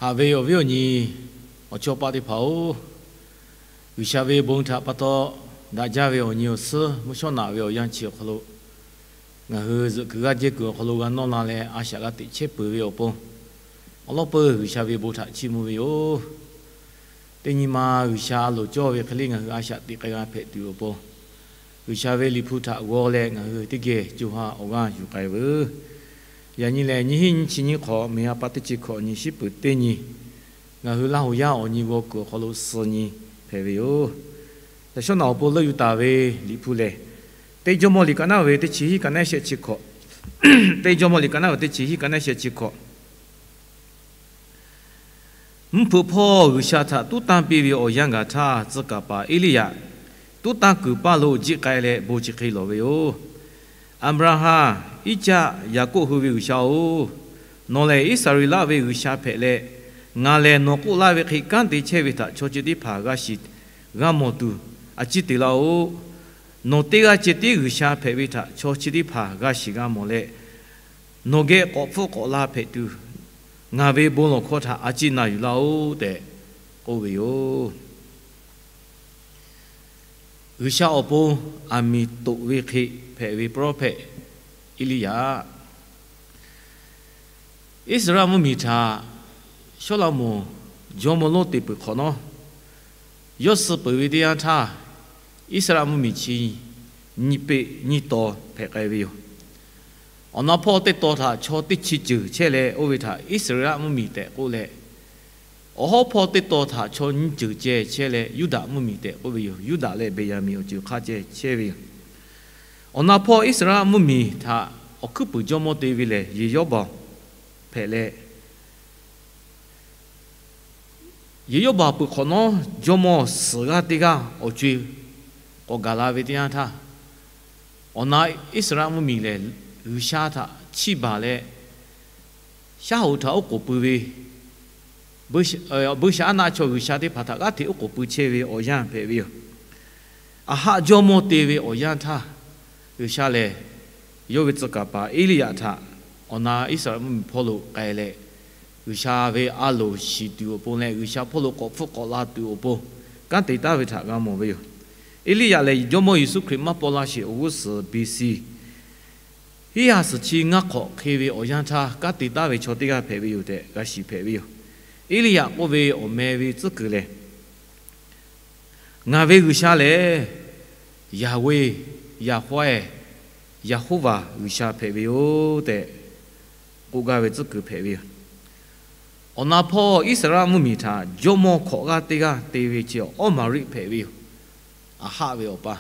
Haꞈ ve awˬ viˉ awˬ nyi awˬ chawˇ paˆ teˇ hpaˍ-oˬ, G'uiˬsha ve bon htaꞈ pa taw daꞈ jaˇ ve awˬ nyi awˬ suhˉ mvuhˇ shawˉ naꞈ ve awˬ yanˇ chi awˬ hk'aw lo, ngaˬ hui zuhꞈ kuiˬ g'aˇ jehˇ kuiˬ awˬ hk'aw lo g'a nawˇ la leh a shaꞈ g'a teꞈ chehˇ peuˬ ve awˬ pon, awˬ lawˉ peuˇ G'uiˬsha ve bon htaꞈ chiˇ mvuh ve yoˬ. Teˇ nyi ma G'uiˬsha a loˍ cawˇ ve hk'e le ngaˬ hui a shaꞈ teꞈ k'ai g'a hpehꞈ tuˬ awˬ pon, G'uiˬsha ve Liꞈ hpu htaꞈ g'aw leh ngaˬ hui teˇ geh co ha awˬ g'aˇ yuˬ k'ai veuˬ. Yaꞈ nyi lehˬ, nyiˇ hinˉ nyiˇ chi nyiˇ hk'awꞈ, miˬ a pa teˇ chi hkawꞈ nyi shiˉ peuˬ teˇ nyi, ngaˬ hui Laˇ huˍ yaˇ awˬ nyi g'aw kuiˬ awˬ hk'aw lo suh nyi hpehꞈ ve yoˬ. Yaꞈ shawˉ naꞈ awˬ pon leuˆ yuˬ taˍ ve Liꞈ hpu lehˬ, Teˇ Jawˇmawˇ liꞈ ka naˉ ve teˇ chi hiˉ ka naˉ shehˆ chi hkawꞈ, Teˇ Jawˇmawˇ liꞈ ka naˉ ve teˇ chi hiˉ ka naˉ shehˆ chi hkawꞈ. Mvuhˇ hpeuꞈ hpawˇ G'uiˬsha htaꞈ tuˉ tanˇ piˇ ve awˬ yanˇ gaˬ htaˇ, tcuh kaˍ paˍ Eˇliˇyaꞈ tuˉ tanˇ kuiˬ paˇ lo jiˆ k'ai leh bon chi hk'e lawˬ ve yoˬ. Aˍbraˍhanˍ, Iˉcaˆ, Yaˍkoˆ hui ve G'uiˬsha-oˬ, nawˬ lehˬ Iˉsaˍreˍlaˆ ve G'uiˬsha hpehꞈ leh, ngaˬ lehˬ nawˬ k'oˆ laˇ ve hk'e kanˉ te chehˇ ve htaꞈ chaw chi teˇ hpaˍ g'a shiˍ g'a mawˬ tuˬ a ciˉ te laˇ-oˆ. Nawˬ teˇ g'aˇ ceh tiˉ G'uiˬsha hpehꞈ ve htaꞈ chaw chi teˇ hpaˍ g'a shiˍ g'a mawˬ leh, nawˬ geh k'awꞈ hpfuhˆ k'awꞈ la hpehꞈ tuˬ, ngaˬ ve bon lawˬ hkawˇ htaꞈ a ciˉ na yuˬ laˇ-oˆ tehꞈ k'oˆ ve yoˬ. G'uiˬsha awˬ pon aˬ miˍ toꞈ ve hk'e hpehꞈ ve prophet Eˇliˇyaꞈ, Iˉsaˍreˍlaˆ mvuhˇmiˬ htaꞈ Sawˉlaꞈmonˍ jawˇmawˇ lonˉ te peuˬ hk'awꞈ nawˉ, yawˇ suh peuˬ ve teˇ yanˇ htaˇ, Iˉsaˍreˍlaˆ mvuhˇmiˬ chi nyiˇ peˆ nyiˇ taw hpehꞈ k'ai ve yoˬ. Awˬ na hpawˇ teˇ taw htaꞈ chaw teˇ chi ceuˬ chehˇ leh oˇ ve htaꞈ Iˉsaˍreˍlaˆ mvuhˇmiˬ tehꞈ k'oˆ leh, awˬ hawˉ hpawˇ teˇ taw htaꞈ chaw nyiˇ ceuˬ ceh chehˇ leh Yuˇdaꞈ mvuhˇmiˬ tehꞈ k'oˆ ve yoˬ. Yuˇdaꞈ leh Beˍyaˍmenˍ awˬ ceuˬ hk'aˇ ceh chehˇ ve yoˬ. Awˬ na hpawˇ Iˉsaˍreˍlaˆ mvuhˇmiˬ htaꞈ awˬ hkuiˉ puiˍ jawˇmawˇ te ve lehˬ, Yeˍyaˇbaˬ hpehꞈ leh, Yeˍyaˇbaˬ peuˬ hk'awꞈ nawˉ jawˇmawˇ suhˍ g'aˇ teˇ g'aˇ awˬ co-e k'awꞈ gaˬ la ve teˇ yanˇ htaˇ, awˬ na Iˉsaˍreˍlaˆ mvuhˇmiˬ lehˬ, G'uiˬsha htaꞈ chiˇ baˬ leh, shaˉ hoꞈ htaꞈ oˉ k'oˍ pui ve, buiˇshaˆaˉnaˆ chaw g'uiˬsha teˇ hpaˍ htaꞈ g'aˇ hteꞈ oˉ k'oˍ pui chehˇ ve awˬ yanˇ hpehꞈ ve yoˬ. Aˍhaˆ jawˇmawˇ te ve awˬ yanˇ htaˇ, G'uiˬsha lehˬ yawˇ ve tcuh kaˍ paˍ Eˇliˇyaꞈ htaꞈ awˬ na Iˉsaˍreˍlaˆ mvuhˇmiˬ hpawˇ lo k'ai leh, G'uiˬsha ve a loˍ shiˍ tuˬ awˬ pon leh G'uiˬsha hpawˇ lo k'awꞈ hpfuhˆ k'awꞈ la tuˬ awˬ pon kanˉ te taˍ ve htaꞈ g'a mawˬ ve yoˬ. Eˇliˇyaꞈ lehˬ, Jawˇmawˇ Yeˍsuˆ Hkriꞈ maˇ paw la sheˍ awˬ g'uˇ suhˍ B C hiˉ ha suhˍ chi ngaˇ hk'awꞈ hk'e ve awˬ yanˇ htaˇ kanˉ te taˍ ve chaw teˇ g'aˇ hpehꞈ ve yoˬ tehꞈ g'a shiˍ hpehꞈ ve yoˬ. Eˇliˇyaꞈ k'oˆ ve awˬ meh ve tcuhˉ kuiˬ lehˬ, Ngaˬ ve G'uiˬsha lehˬ, Yaˍweˇ, Yaˍhwehˇ, Yaˍhoˉvaˍ G'uiˬsha hpehꞈ ve yoˬ tehꞈ k'oˆ gaˇ ve tcuhˉ kuiˬ hpehꞈ ve yoˬ. Awˬ na hpawˇ Iˉsaˍreˍlaˆ mvuhˇmiˬ htaꞈ jawˇmawˇ hkawꞈ g'aˇ teˇ g'aˇ te ve chi Awˉmaˍriˆ hpehꞈ ve yoˬ. Aˍhaˆ ve awˬ pa.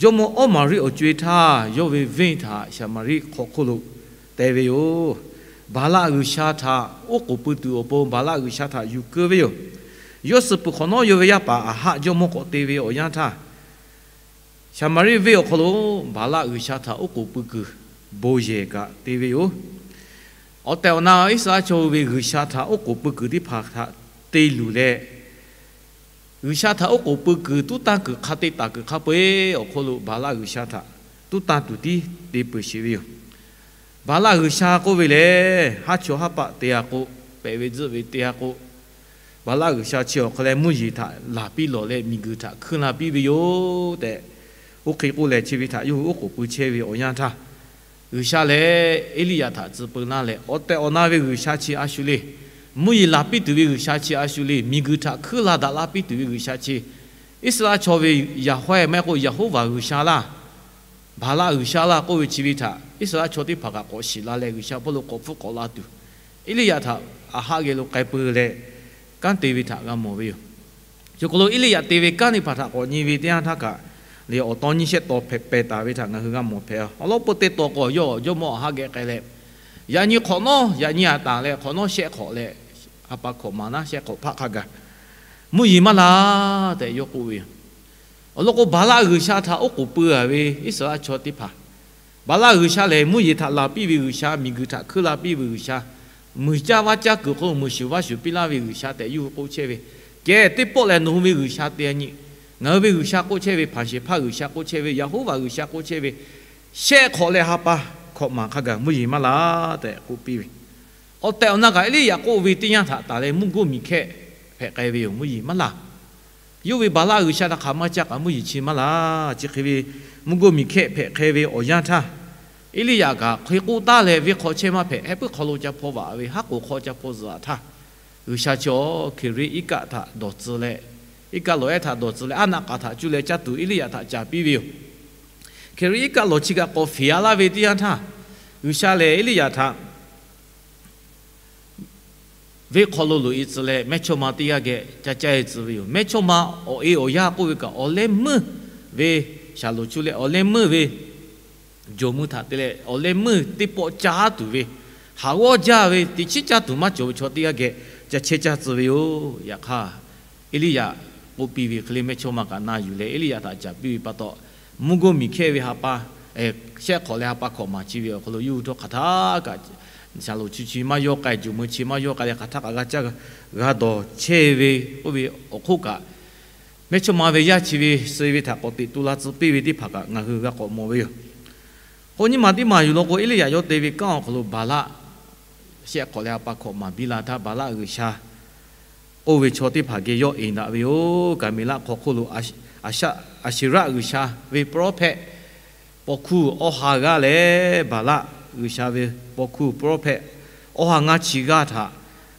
Jawˇmawˇ Awˉmaˍriˆ awˬ co-e htaˇ, yawˇ ve venˇ htaꞈ Saˍmaˍriˆ hk'aw hk'oˆ lo te ve yoˬ. Baˍlaˆ g'uiˬsha htaꞈ oˉ k'oˍ pui tuˬ awˬ pon Baˍlaˆ g'uiˬsha htaꞈ yuˬ keu ve yoˬ. Yawˇ suh peuˬ hk'awꞈ nawˉ, yawˇ ve yaˇ paˍ Aˍhaˆ jawˇmawˇ k'awꞈ te ve awˬ yanˇ htaˇ, Saˍmaˍriˆ venˇ awˬ hk'aw lo Baˍlaˆ g'uiˬsha htaꞈ oˉ k'oˍ pui kuiˬ bon yehˬ kaꞈ te ve yoˬ. Awˬ tehˬ awˬ na Iˉsaˍreˍlaˆ chaw hui ve g'uiˬsha htaꞈ oˉ k'oˍ pui kuiˬ teˇ hpaˍ htaꞈ te luˬ leh, g'uiˬsha htaꞈ oˉ k'oˍ pui kuiˬ tuˉ tanˇ kuiˬ hk'a te taˍ kuiˬ hk'a peu-eˬ awˬ hk'aw lo Baˍlaˆ g'uiˬsha htaꞈ tuˉ tanˇ tuˬ tiˉ te peuˬ sheˍ ve yoˬ. Baˍlaˆ g'uiˬsha k'oˆ ve lehˬ, haˉ chaw haˉ paˆ te-a k'o, pehꞈ ve tzuhˆ ve te-a k'o, Baˍlaˆ g'uiˬsha chi awˬ hk'aw leh mvuhˇ yeˬ htaꞈ laˬ piˇ lawˬ leh miˬguiˬ htaꞈ hkuiˇ la piˇ ve yoˬ tehꞈ, oˇ hk'e k'oˆ leh chi ve htaꞈ yawˇ hui oˉ k'oˍ pui chehˇ ve awˬ yanˇ htaˇ, G'uiˬsha lehˬ Eˇliˇyaꞈ htaꞈ tcuh peu laˇ leh, awˬ tehˬ awˬ na ve g'uiˬsha chi a shu le, mvuhˇ yeˬ laˬ piˇ tuˬ ve g'uiˬsha chi a shu le, miˬguiˬ htaꞈ hkuiˇ la daꞈ laˇ piˇ tuˬ ve g'uiˬsha chi, Iˉsaˍreˍlaˆ chaw ve Yaˍhwehˇ maˇ heˆ k'o Yaˍhoˉvaˍ g'uiˬsha laˇ, Baˍlaˆ g'uiˬsha laˇ k'oˆ ve chi ve htaꞈ Iˉsaˍreˍlaˆ chaw teˇ hpaˍ kaꞈ k'awꞈ shiˍ la leh G'uiˬsha hpawˇ lo k'awꞈ hpfuhˆ k'awꞈ la tuˬ, Eˇliˇyaꞈ htaꞈ Aˍhaˆ geh lo k'ai peu leh kanˉ te ve htaꞈ g'a mawˬ ve yoˬ. Chi hk'aw lo Eˇliˇyaꞈ te ve kanˉ teˇ hpaˍ htaꞈ k'awꞈ nyi ve teˇ yanˇ htaˇ kaꞈ, lehˬ awˬ taw nyiˇ shehˆ taw hpehꞈ taˍ ve htaꞈ ngaˬ hui g'a mawˬ hpehꞈ-a. Awˬ lawn peuˬ teˇ taw k'o, yawˇ jawˇmawˇ Aˍhaˆ geh k'ai leh, yaꞈ nyi hk'awꞈ nawˉ yaꞈ nyi a taˍ leh hk'awꞈ nawˉ shehˆ hk'awꞈ leh, ha pa hkawꞈ maˍ naˉ shehˆ hk'awꞈ hpaˆ hk'a gaˬ, mvuhˇ yeˬ maˇ la tehꞈ yawˇ k'oˆ ve yoˬ. Awˬ lawn k'o, Baˍlaˆ g'uiˬsha htaꞈ oˉ k'oˍ pui-a ve Iˉsaˍreˍlaˆ chaw teˇ hpaˍ, Baˍlaˆ g'uiˬsha lehˬ mvuhˇ yeˬ htaꞈ laˬ piˇ ve g'uiˬsha, miˬguiˬ htaꞈ hkuiˇ la piˇ ve g'uiˬsha, muiˬ caˇ vaˇ caˇ kuiˬ hk'oˆ lo muiˬ shuˍ vaˇ shuˍ piˇ laˇ ve g'uiˬsha tehꞈ yawˇ hui k'oˆ chehˇ ve. Kehˬ, teˇ pawˆ lehˬ nawˬ hui ve g'uiˬsha te-a nyi, ngaˬ hui ve g'uiˬsha k'oˆ chehˇ ve, hpanˍ shehˍ hpaˇ g'uiˬsha k'oˆ chehˇ ve, Yaˍhoˉvaˍ g'uiˬsha k'oˆ chehˇ ve, shehˆ hk'awꞈ leh ha pa hkawꞈ maˍ hk'a gaˬ mvuhˇ yeˬ maˇ la tehꞈ k'oˆ piˇ ve. Awˬ tehˬ awˬ na kaꞈ Eˇliˇyaꞈ k'oˆ ve teˇ yanˇ htaꞈ taˍ leh mvuhˇ goˇ miˬ hkehˇ hpehꞈ k'ai ve yoˬ. Mvuhˇ yeˬ maˇ laˬ. Yawˇ ve Baˍlaˆ g'uiˬsha htaꞈ hk'aˬ maˇ caˇ kaꞈ mvuhˇ yeˬ chi maˇ laˬ. Chi hk'e ve mvuhˇ goˇ miˬ hkehˇ hpehꞈ k'ai ve awˬ yanˇ htaˇ, Eˇliˇyaꞈ kaꞈ hk'e k'oˆ taˉ leh venˇ hk'aw chehˇ maˇ hpehꞈ, heh puiˉ hk'aw lo ca hpaw vaꞈ ve haˉ k'oˍ hk'aw ca hpaw zuhꞈ htaˇ, G'uiˬsha chi awˬ Hkeˍriˆ iˉ kaˆ htaꞈ dawˬ tcuh leh, iˉ kaˆ lawˬ ehˉ htaꞈ dawˬ tcuh leh, aˉ naˆ k'aˍ htaꞈ cuˇ leh caˇ tuˬ Eˇliˇyaꞈ htaꞈ caˍ piˇ ve yoˬ. Hkeˍriˆ iˉ kaˆ lawˬ chi kaꞈ k'awꞈ feˍ a laˇ ve teˇ yanˇ htaˇ, G'uiˬsha lehˬ Eˇliˇyaꞈ htaꞈ venˇ hk'aw lo loꞈ e tcuh leh, mehˇchawˇma teˇ g'aˇ geh ca caˇ e tcuh ve yoˬ. Mehˇchawˇma awˬ e awˬ yanˇ k'oˆ ve kaꞈ, awˬ leh meuˇ ve shaˍlonˍ cuˇ leh awˬ leh meuˇ ve jawˬ meuˇ htaꞈ te leh, awˬ leh meuˇ teˇ pawˆ caˇ tuˬ ve, haˍ g'awˇ jaˇ ve teꞈ chiˉ caˇ tuˬ maˇ cawˬ ve chaw teˇ g'aˇ geh ca chehˇ caˇ tcuh ve yoˬ. Yaꞈ hk'aˇ, Eˇliˇyaꞈ k'oˆ piˇ ve hk'e le, mehˇchawˇma kaꞈ na yuˬ leh Eˇliˇyaꞈ htaꞈ caˍ piˇ ve pa taw, mvuhˇ goˇ miˬ hkehˇ ve ha pa, shehˆ hk'awꞈ leh ha pa hkawꞈ maˍ chi ve awˬ hk'aw lo yawˇ hui htawˇ hk'aˬ htaˇ kaꞈ shaˍlonˍ chi chi maˇ yawˇ k'ai, jawˬ meuˇ chi maˇ yawˇ k'ai leh hk'aˬ htaˇ kaꞈ g'a caˇ g'a dawˬ chehˇ ve k'oˆ ve awˬ hk'oˆ kaꞈ, mehˇchawˇma ve yaˇ chi ve suh ve htaꞈ k'awꞈ teꞈ tu la tcuh piˇ ve teˇ hpaˍ kaꞈ ngaˬ hui g'a k'awꞈ mawˬ ve yoˬ. K'o nyiˇ maˬ teˇ maˬ yuˬ law k'o, Eˇliˇyaꞈ yawˇ te ve kanˉ awˬ hk'aw lo Baˍlaˆ shehˆ hk'awꞈ leh ha pa hkawꞈ maˍ biˇ la htaˇ, Baˍlaˆ g'uiˬsha k'oˆ ve chaw teˇ hpaˍ geh yawˇ eˍ daꞈ ve yoˬ. Kaˍmeˍlaˆ hk'aw hk'oˆ lo Aˍshaˍraˆ g'uiˬsha ve prophet paw hkuˇ awˇ ha g'aˇ leh, Baˍlaˆ g'uiˬsha ve paw hkuˇ prophet awˇ ha ngaˇ chi g'aˇ htaꞈ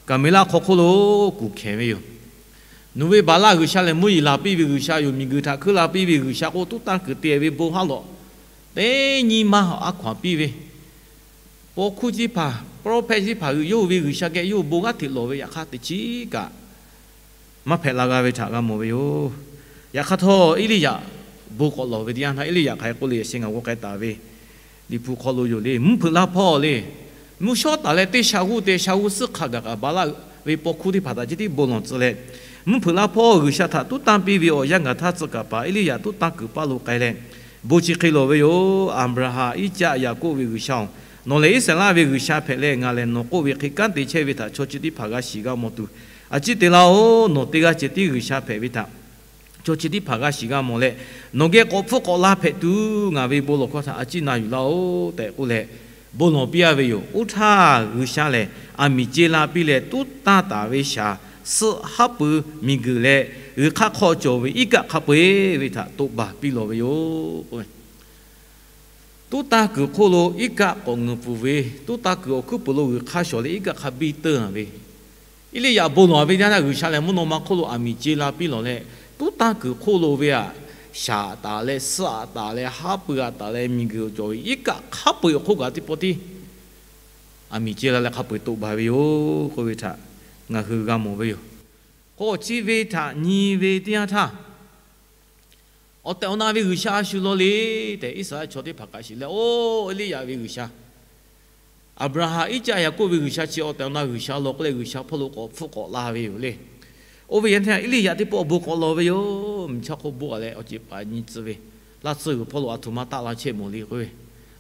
Kaˍmeˍlaˆ hk'aw hk'oˆ lo kuˬ hkehˍ ve yoˬ. Nawˬ ve Baˍlaˆ g'uiˬsha lehˬ, mvuhˇ yeˬ laˬ piˇ ve g'uiˬsha yoˬ. Miˬguiˬ htaꞈ hkeuˆ la piˇ ve g'uiˬsha k'o, tuˉ tanˇ kuiˬ te ve bon haˉ lawꞈ teˇ nyi maˇ a hkaw anˬ piˇ ve, paw hkuˇ teˇ hpaˍ, prophet teˇ hpaˍ yawˇ hui ve g'uiˬsha geh yawˇ hui bon g'aˇ hteꞈ lawˬ ve, yaꞈ hk'aˇ teꞈ chiˉ kaꞈ maˇ hpehꞈ la g'a ve htaꞈ g'a mawˬ ve yoˬ. Yaꞈ hk'aˇ htawˇ, Eˇliˇyaꞈ bon k'awꞈ lawˬ ve teˇ yanˇ htaˇ, Eˇliˇyaꞈ hk'aˬ hk'e k'oˆ le, yaꞈ sheh ngaˬ g'aw k'ai taˍ ve Liꞈ hpu hk'aw lo yoˬ le, mvuhˇ hpeuꞈ laˇ hpawˇ le, mvuhˇ shawˉ taˍ leh teˇ sha g'uˇ te sha g'uˇ suhˉ hk'a gaˬ kaꞈ Baˍlaˆ ve paw hkuˇ teˇ hpaˍ htaꞈ ceh tiˉ bon lawˬ tcuh leh, mvuhˇ hpeuꞈ laˇ hpawˇ G'uiˬsha htaꞈ tuˉ tanˇ piˇ ve awˬ yanˇ gaˬ htaˇ tcuh kaˍ paˍ Eˇliˇyaꞈ tuˉ tanˇ kuiˬ paˇ lo k'ai leh, bon chi hk'e lawˬ ve yoˬ. Aˍbraˍhanˍ, Iˉcaˆ, Yaˍkoˆ ve G'uiˬsha-oˬ, nawˬ lehˬ Iˉsaˍreˍlaˆ ve G'uiˬsha hpehꞈ leh, ngaˬ lehˬ nawˬ k'oˆ ve hk'e kanˉ te chehˇ ve htaꞈ chaw chi teˇ hpaˍ g'a shiˍ g'a mawˬ tuˬ a ciˉ te laˇ-oˬ. Nawˬ teˇ g'aˇ ceh tiˉ G'uiˬsha hpehꞈ ve htaꞈ chaw chi teˇ hpaˍ g'a shiˍ g'a mawˬ leh, nawˬ geh k'awꞈ hpfuhˆ k'awꞈ la hpehꞈ tuˬ ngaˬ ve bon lawˬ hkawˇ htaꞈ a ciˉ na yuˬ laˇ-oˬ tehꞈ k'oˆ leh, bon lawˬ piˇ a ve yoˬ. Oˇ htaˇ G'uiˬsha lehˬ, aˬ miˍ ce la piˇ leh, tuˉ tanˇ taˍ ve shaˍ, suhˆ, haˉ pui, miˬguiˬ leh g'uiˬ hk'aˇ hk'aw cawˬ ve iˉ kaˆ hk'a peu-eˬ ve htaꞈ toꞈ baˬ piˇ lawˬ ve yoˬ. Tuˉ tanˇ kuiˬ hk'oˆ lo iˉ kaˆ k'awꞈ ngeuˍ pfuhˍ ve, tuˉ tanˇ kuiˬ awˬ hkuiˉ puiˍ lo g'uiˬ hk'aˇ shawˍ leh iˉ kaˆ hk'a biˇ teuˇ ve, Eˇliˇyaꞈ bon lawˬ ve teˇ yanˇ htaˇ, G'uiˬsha lehˬ mvuhˇ naw ma hk'oˆ lo aˬ miˍ ce la piˇ lawˬ leh, tuˉ tanˇ kuiˬ hk'oˆ lo ve aꞈ, shaˍ aꞈ taˍ leh, suhˆ aꞈ taˍ leh, haˉ pui aꞈ taˍ leh, miˬguiˬ cawˬ ve iˉ kaˆ hk'a peu-eˬ awˬ hk'oˆ kaꞈ teˇ pawˆ tiˉ aˬ miˍ ce la leh hk'a peu-eˬ toꞈ baˬ ve yoˬ k'oˆ ve htaꞈ ngaˬ hui g'a mawˬ ve yoˬ. K'o chi ve htaꞈ nyi ve teˇ yanˇ htaˇ, awˬ tehˬ awˬ na ve G'uiˬsha a shu law le tehꞈ Iˉsaˍreˍlaˆ chaw teˇ hpaˍ kaꞈ shiˍ leh, oˇ Eˇliˇyaꞈ ve G'uiˬsha, Aˍbraˍhanˍ, Iˉcaˆ, Yaˍkoˆ ve G'uiˬsha chi awˬ tehˬ awˬ na G'uiˬsha law k'oˆ leh, G'uiˬsha hpawˇ lo k'awꞈ hpfuhˆ k'awꞈ la ve yoˬ le. Oˇ ve yanˇ htaˇ Eˇliˇyaꞈ teˇ pawˆ bon k'awꞈ lawˬ ve yoˬ. Miˬ chaˇ hk'oˆ bon a leh awˬ ceˬ paˍ nyi tcuh ve, laˇ tsuhˇ g'uiˬ hpawˇ lo a htoꞈ ma taˆ la chehˇ mawˬ le k'oˆ ve,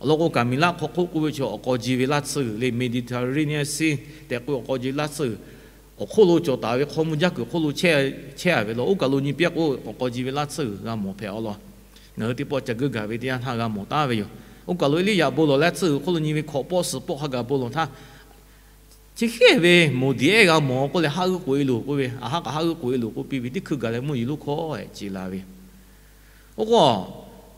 awˬ lawn k'o, Kaˍmeˍlaˆ hk'aw hk'oˆ k'oˆ ve chaw awˬ k'aw ji ve laˇ tsuhˇ g'uiˬ le, Mediterranean Sea tehꞈ k'oˆ ve awˬ k'aw ji laˇ tsuhˇ g'uiˬ awˬ hk'oˆ lo cawˬ taˍ ve hk'aw mvuh jaˇ kuiˬ hk'oˆ lo chehˇ a ve law, oˇ kaˬ lo nyi piˇ k'o, awˬ k'aw ji ve laˇ tsuhˇ g'uiˬ g'a mawˬ hpehꞈ awˬ lawn, ngaˬ hui teˇ pawˆ ca geuˆ gaˬ ve teˇ yanˇ htaˇ g'a mawˬ taˉ ve yoˬ. Oˇ kaˬ lo Eˇliˇyaꞈ bon lawˬ laˇ tsuhˇ g'uiˬ hk'oˆ lo nyi ve hkawꞈ pawˆ suhˍ pawˆ hk'a gaˬ bon lawˬ htaˇ, chi hk'e ve moˍ diˍ ehˉ g'a mawˬ k'oˆ leh, haˉ g'euˆ k'oꞈ e loˬ k'oˆ ve, a haˉ kaꞈ haˉ g'euˆ k'oꞈ e loˬ k'oˆ piˇ ve, teˇ hkui gaˬ leh mvuhˇ yeˬ lonˉ hkawˇ ehˉ ce la ve. Oˇ k'o,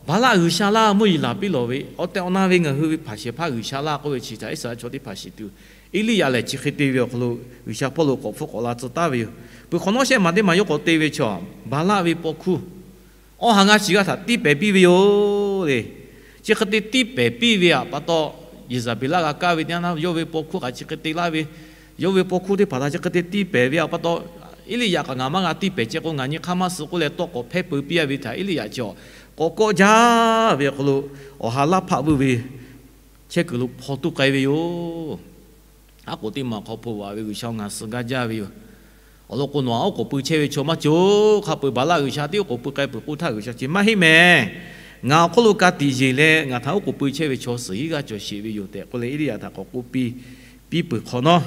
Baˍlaˆ g'uiˬsha laˇ mvuhˇ yeˬ laˬ piˇ lawˬ ve, awˬ tehˬ awˬ na ve ngaˬ hui ve hpaˍ shehˍ hpaˇ g'uiˬsha laˇ k'oˆ ve chi htaꞈ Iˉsaˍreˍlaˆ chaw teˇ hpaˍ shiˍ tuˬ, Eˇliˇyaꞈ lehˬ chi hk'e te ve awˬ hk'aw lo G'uiˬsha hpawˇ lo k'awꞈ hpfuhˆ k'awꞈ la tcuh taˍ ve yoˬ. Peuˬ hk'awꞈ nawˉ shehˆ maˬ teˇ maˬ yawˇ k'awꞈ te ve chaw, Baˍlaˆ ve paw hkuˇ awˇ ha ngaˇ chi g'aˇ htaꞈ tiˇ pehˍ piˇ ve yoˬ le. Chi hk'e te tiˇ pehˍ piˇ ve aꞈ pa taw, Yeˍzaˍbeˍlaˆ g'a kaˇ ve teˇ yanˇ htaˇ, yawˇ ve paw hkuˇ hk'aˬ chi hk'e te laˇ ve, yawˇ ve paw hkuˇ teˇ hpaˍ htaꞈ chi hk'e te tiˇ pehˍ ve aꞈ pa taw, Eˇliˇyaꞈ kaꞈ ngaˬ maˇ g'a tiˇ pehˍ ceh k'o, ngaˬ nyi hk'aˇ maˇ suh k'oˆ leh tawˇ k'awꞈ hpehˇ peu piˇ a ve htaꞈ Eˇliˇyaꞈ chi awˬ k'awꞈ kawˆ jaˇ ve awˬ hk'aw lo, awˬ ha laˇ hpaˆ vuiˇ ve chehˇ kuiˬ lo hpaw tuˉ k'ai ve yoˬ. Aˉ k'oˍ teˇ maˬ hk'aw hpaw vaꞈ ve G'uiˬsha ngaˬ suh gaˇ jaˇ ve yoˬ. Awˬ lawn k'o, nawˬ aꞈ oˉ k'oˍ pui chehˇ ve chaw maˇ cawˬ. Hk'a peu-eˬ Baˍlaˆ g'uiˬsha tiˉ oˉ k'oˍ pui k'ai peuˬ k'oˆ htaˇ, G'uiˬsha chi maˇ heˆ mehˍ. Ngaˬ awˬ hk'oˆ lo ka tiꞈ yeˬ leh ngaˬ htaꞈ oˉ k'oˍ pui chehˇ ve chaw suhˍ hinˉ g'aˇ cawˬ sheˍ ve yoˬ tehꞈ k'oˆ leh Eˇliˇyaꞈ htaꞈ k'awꞈ k'oˆ piˇ, piˇ peuˬ hk'awꞈ nawˉ,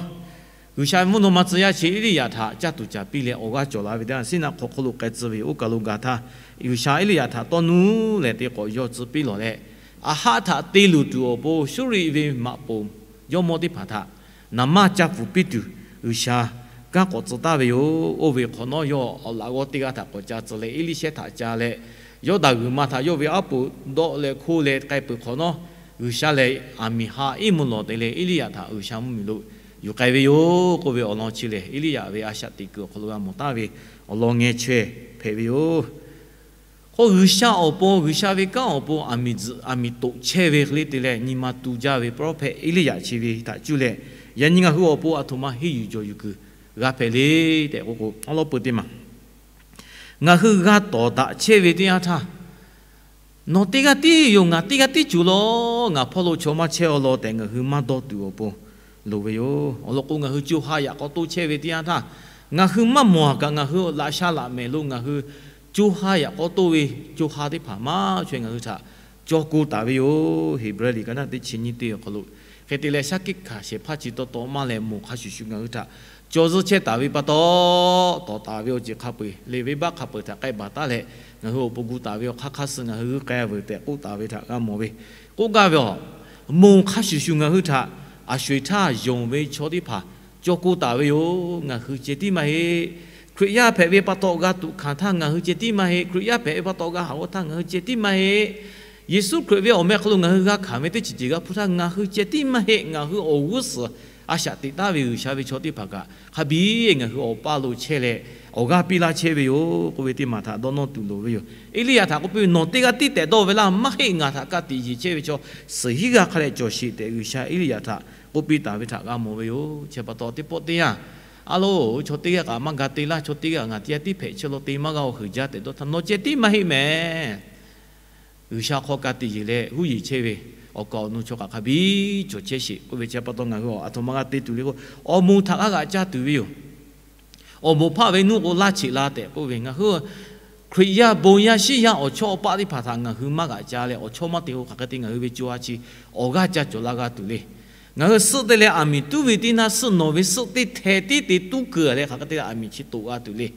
G'uiˬsha ve mvuhˇ naw ma tcuh yaˇ chi Eˇliˇyaꞈ htaꞈ caˇ tuˬ caˍ piˇ leh awˬ g'aˇ cawˬ la ve teˇ yanˇ, Siˉnaˆ hk'aw hk'oˆ lo k'ai tcuh ve yoˬ. Oˇ kaˬ lo gaˬ htaˇ, G'uiˬsha Eˇliˇyaꞈ htaꞈ tawˇ nuˇ leh te k'awꞈ yaw tcuh piˇ lawˬ leh, Aˍhaˆ htaꞈ te luˬ tuˬ awˬ pon Suˇriˆ ve maꞈ poˍ jawˇmawˇ teˇ hpaˍ htaꞈ naˍ manˇ ca pfuhˍ piˇ tuˬ G'uiˬsha kanˉ k'awꞈ tcuh taˍ ve yoˬ. Oˇ ve hk'awꞈ nawˉ yawˇ awˬ laꞈ g'awˇ teˇ g'aˇ htaꞈ k'awꞈ ca tcuh leh, Eˇliˇshehˇ htaꞈ ca leh, Yawˇdanˍ g'uiˬ ma htaꞈ yawˇ ve aˉ poꞈ dawˆ leh hkoˇ leh k'ai peuˬ hk'awꞈ nawˉ, G'uiˬsha lehˬ aˬ miˍ haꞈ iˉ mvuhˇ lawˬ te leh Eˇliˇyaꞈ htaꞈ G'uiˬsha mvuhˇmiˬ lo yuˬ k'ai ve yoˬ k'oˆ ve awˬ lawn chi lehˬ, Eˇliˇyaꞈ ve a shaꞈ teꞈ kuiˬ awˬ hk'aw lo g'a mawˬ taˍ ve awˬ lawn ngeh chaweh hpehꞈ ve yoˬ. K'o, G'uiˬsha awˬ pon, G'uiˬsha ve kanˉ awˬ pon aˬ miˍ tzuhꞈ, aˬ miˍ toꞈ chehˇ ve hk'e le te leh, nyi ma tu jaˇ ve prophet Eˇliˇyaꞈ chi ve htaꞈ cuˇ leh, yaꞈ nyi ngaˬ hui awˬ pon aˬ htoꞈ ma henˇ yuˬ jawˬ yuˬ kuiˬ g'a hpehꞈ le tehꞈ k'oˆ k'o, awˉ lawˉ peuˬ teˇ maˬ ngaˬ hui g'a tawˍ daꞈ chehˇ ve teˇ yanˇ htaˇ, nawˬ teˇ g'aˇ tiˉ yoˬ, ngaˬ teˇ g'aˇ tiˉ cuˬ law, ngaˬ hpawˇ lo chaw maˇ chehˇ aw law tehꞈ ngaˬ hui maˇ dawˇ tuˬ awˬ pon loˍ ve yoˬ. Awˬ lawn k'o, ngaˬ hui co ha yaꞈ k'aw toˇ chehˇ ve teˇ yanˇ htaˇ, ngaˬ hui maˇ mawˬ kaꞈ ngaˬ hui laꞈ sha laꞈ mehˍ lo ngaˬ hui co ha yaꞈ k'aw toˇ ve co ha teˇ hpaˍ maˇ chaweh ngaˬ hui htaꞈ cawˬ ko taˍ ve yoˬ. Heˍbrehˇ liꞈ ka naˆ teˇ chi nyiˇ teˇ awˬ hk'aw lo hk'e te leh, shaˉ hkiˆ hkanˍ shehˍ hpaˇ chi taw taw maˇ leh, moˬ hk'a shuˍ shuˍ ngaˬ hui htaꞈ cawˬ zuhˇ chehˇ taˍ ve pa taw, tawˍ taˍ ve awˬ ceuˬ hk'a peu-eˬ, liꞈ venˇbaˆ hk'a peu-eˬ htaꞈ k'ai baˬ taˉ leh, ngaˬ hui awˬ pon gu taˍ ve awˬ hk'aˇ hk'aˇ suh ngaˬ hui g'uiˇ k'ai veuˬ tehꞈ k'oˆ taˍ ve htaꞈ g'a mawˬ ve. K'oˆ gaˇ ve awˬ, moˬ hk'a shuˍ shuˍ ngaˬ hui htaꞈ aˬ sho-eˬ htaˇ yonˍ ve chaw teˇ hpaˍ cawˬ ko taˍ ve yoˬ. Ngaˬ hui ceh tiˉ maˇ heˆ. Hkriꞈ yaˇ hpehꞈ ve pa taw g'a tuꞈ hkanˍ htaˇ ngaˬ hui ceh tiˉ maˇ heˆ. Hkriꞈ yaˇ hpehꞈ ve pa taw g'a haꞈ g'awˇ htaˇ ngaˬ hui ceh tiˉ maˇ heˆ. Yeˍsuˆ Hkriꞈ ve awˬ meh hk'aw lo ngaˬ hui g'a hkanˍ ve teˇ ceuˬ ceuˬ g'a hpuˇ htaˇ ngaˬ hui ceh tiˉ maˇ heˆ. Ngaˬ hui awˬ g'uˇ suhˍ a shaꞈ teꞈ taˍ ve G'uiˬsha ve chaw teˇ hpaˍ kaꞈ hk'a biˇ ngaˬ hui awˬ paˇ lo chehˇ leh awˬ g'aˇ piˇ laˇ chehˇ ve yoˬ k'oˆ ve teˇ maˬ htaꞈ dawˇ nawˇ tuˬ loˍ ve yoˬ. Eˇliˇyaꞈ htaꞈ k'oˆ piˇ ve, Nawˬ teˇ g'aˇ tiˉ tehꞈ dawˇ ve laˇ. Maˇ heˆ, ngaˬ htaꞈ ka tiꞈ yeˬ chehˇ ve chaw suhˍ hinˉ g'aˇ hk'a leh cawˬ sheˍ tehꞈ G'uiˬsha Eˇliˇyaꞈ htaꞈ k'oˆ piˇ taˍ ve htaꞈ g'a mawˬ ve yoˬ. Chi pa taw teˇ pawˆ teˇ yanˇ, a lo, chaw teˇ g'aˇ kaꞈ maˇ ga te laˇ, chaw teˇ g'aˇ ngaˬ teˇ g'aˇ tiˉ hpehꞈ chehˇ law te maˇ g'a-oˬ, heuˬ jaˇ tehꞈ dawˇ htaˇ, nawˬ ceh tiˉ maˇ heˆ mehˍ. G'uiˬsha hk'aw ka tiꞈ yeˬ leh huˉ yeˬ chehˇ ve awˬ kaˍ awˬ nu chaw kaꞈ hk'a biˇ cawˬ chehˇ sheˍ k'oˆ ve. Chi pa taw ngaˬ hui awˬ aˬ htoꞈ ma g'a te tuˬ le k'o, awˬ moˍ htaꞈ g'a g'aꞈ caˇ tuˬ ve yoˬ. Awˬ moˍ hpaˆ ve nuˇ k'o laˇ cheꞈ la tehꞈ k'oˆ ve, ngaˬ hui Hkriꞈ yaˇ bon yaˇ shiˉ yaˇ awˬ chawˇ awˬ paˆ teˇ hpaˍ htaꞈ ngaˬ hui maˇ g'aꞈ ca leh, awˬ chawˇ maˇ te k'o, hk'aˬ hk'e te ngaˬ hui ve co ha chi awˬ g'aˇ ca cawˬ la g'a tuˬ le. Ngaˬ hui suhˆ te leh aˬ miˍ tuˉ ve teˇ naˇ suhˆ nawˬ ve suhˆ teˇ hteh tiˉ te tuˉ keu leh hk'aˬ hk'e te leh aˬ miˍ chi toꞈ g'a tuˬ le.